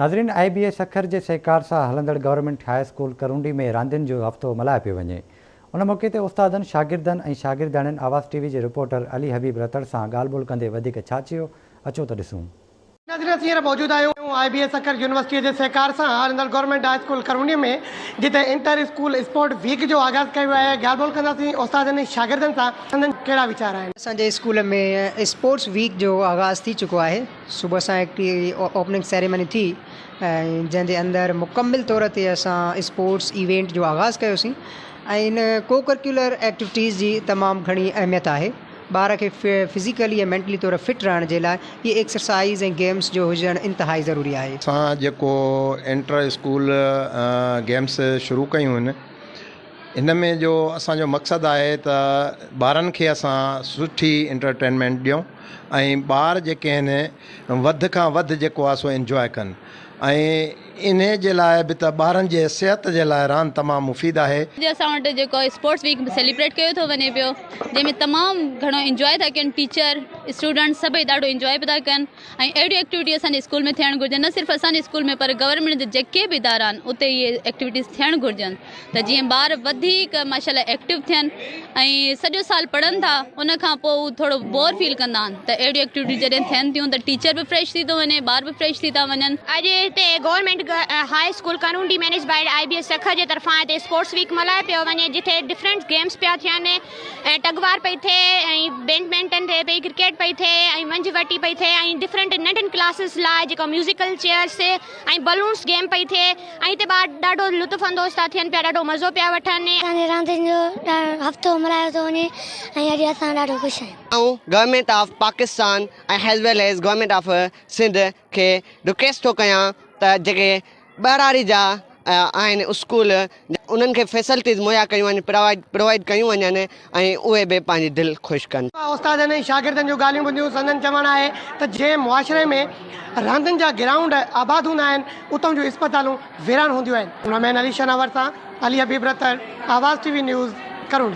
ناظرين آء بي اي سکر جي سهڪار سان هلندڙ گورنمينٽ هاء اسڪول ڪرونڊي ۾ راندين جو هفتو ملهايو پيو وڃي. ان موقعي تي استادن، شاگردن ۽ شاگردياڻين آواز ٽي وي جي رپورٽر علي حبيب رتڙ سان ڳالهه ٻولهه ڪندي وڌيڪ ڇا چيو، اچو ته ڏسون. ناظرين اسين هينئر موجود آهيون آء بي اي سکر يونيورسٽيء جي سهڪار سان هلندڙ گورنمينٽ هاء اسڪول ڪرونڊي ۾ جتي انٽر اسڪول اسپورٽ ويڪ جو آغاز ڪيو ويو آهي. ڳالهه ٻولهه ڪنداسين استادن ۽ شاگردن سان سندن ڪهڙا ويچار آهن. اسان جي اسڪول ۾ اسپورٽس ويڪ جو آغاز ٿي چڪو آهي. صبح سان هڪڙي اوپننگ سيريمني ٿي ۽ جنهن جي اندر مڪمل طور تي اسان اسپورٽس ايونٽ جو آغاز ڪيوسين ۽ ان ڪو ڪريڪولر ايڪٽيوٽيز جي تمام گهڻي اهميت آهي ٻار کي فزيڪلي ۽ مينٽلي طور فٽ رهڻ جي لاء اهي ايڪسرسائز ۽ گيمس جو هجڻ انتهائي ضروري آهي. اسان جيڪو انٽر اسڪول گيمس شروع ڪيون آهن ان ۾ جو اسان جو مقصد آهي ته ٻارن کي اسان سٺي انٽرٽينمينٽ ڏيون ۽ ٻار جيڪي آهن وڌ کان وڌ جيڪو آهي سو انجواء ڪن ۽ انهي جي لاء به ته ٻارن جي صحت جي لاء راند تمام مفيد آهي. اڄ اسان وٽ جيڪو اسپورٽس ويڪ سيليبريٽ ڪيو ٿو وڃي پيو جنهن ۾ تمام گهڻو انجواء ٿا ڪن ٽيچر اسٽوڊنٽ سڀئي ڏاڍو انجواء به ٿا ڪن ۽ اهڙيون ايڪٽيوٽي اسان جي اسڪول ۾ ٿيڻ گهرجن نه صرف اسان جي اسڪول ۾ پر گورنمينٽ جا جيڪي به ادارا آهن اتي اهي ايڪٽيوٽيز ٿيڻ گهرجن ته جيئن ٻار وڌيڪ ماشاء الله ايڪٽو ٿين ۽ سڄو سال پڙهن ٿا ان کان پوء هو ٿورو بور فيل ڪندا آهن ته اهڙيون ايڪٽيوٽي جڏهن ٿين ٿيون ته ٽيچر به فريش ٿي ٿو وڃي ٻار به فريش ٿي ٿا وڃن. اڄ هتي government high school Karondi manage by I B S Sukkur جي طرفان هتي اسپورٽس ويڪ ملهايو پيو وڃي جتي ڊفرنٽ گيمس پيا ٿين ۽ ٽگ وار پئي ٿئي ۽ بينڊمنٽن ٿئي پئي ڪرڪيٽ پئي ٿئي ۽ ونجهه وٽي پئي ٿئي ۽ ڊفرنٽ ننڍين ڪلاسز لاء جيڪا ميوزيڪل چيئرس ۽ بلونس گيم پئي ٿئي ۽ هتي ٻار ڏاڍو لطف اندوز ٿا ٿين پيا ڏاڍو مزو پيا وٺن. اسان جي راندين جو هفتو ملهايو ٿو وڃي ۽ اڄ اسان ڏاڍو خوش آهيون. آئون government of Pakistan ۽ as well as government of Sindh کي رڪويسٽ ٿو ڪيان ته جيڪي ٻهراڙي جا آهن اسڪول انهن کي فيسلٽيز مهيا ڪيون وڃن پروائيڊ پرووائيڊ ڪيون وڃن ۽ اهي به پنهنجي دل خوش ڪن. استادن ۽ شاگردن جون ڳالهيون ٻڌيون سندن چوڻ آهي ته جنهن معاشري ۾ راندين جا گرائونڊ آباد هوندا آهن اتان جون اسپتالون ويران هونديون آهن. ڪئميرا مين علي شناور سان Ali Habib Ratar, Awaz T V news, Karondi.